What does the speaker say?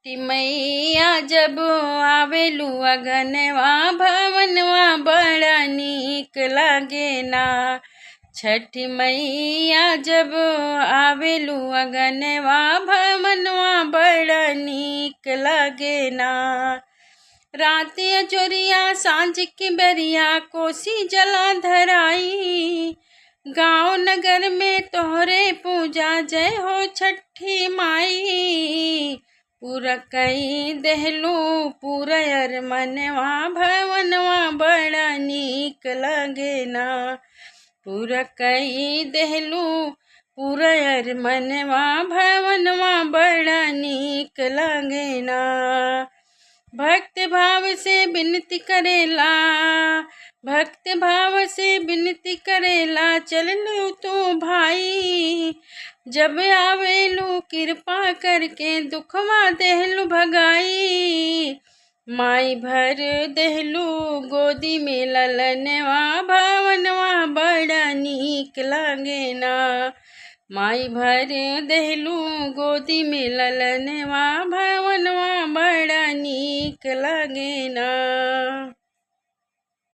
छठी मैया जब आवेलू अगनवा भवनवा बड़ा नीक लागेला। छठी मैया जब आवेलू अगनवा भवनवा बड़ा नीक लागेला। रात अजोरिया सांझ की बेरिया कोसी जला धराई, गाँव नगर में तोहरे पूजा जय हो छठी माई। पूरा कई देहलू पूरा अरमनवा भवनवा बड़ा नीक लागेला। पूरा कई देहलू पूरा अरमनवा भवनवा बड़ा नीक लागेला। भक्त भाव से विनती करेला, भक्त भाव से विनती करेला, चल लू तू भाई। जब आवेलू कृपा करके दुखवा देहलू भगाई। माई भर देहलू गोदी में ललनवा भवनवा बड़ा नीक लागेला। माई भर देहलू गोदी में ललनवा भवनवा बड़ा नीक लागेला।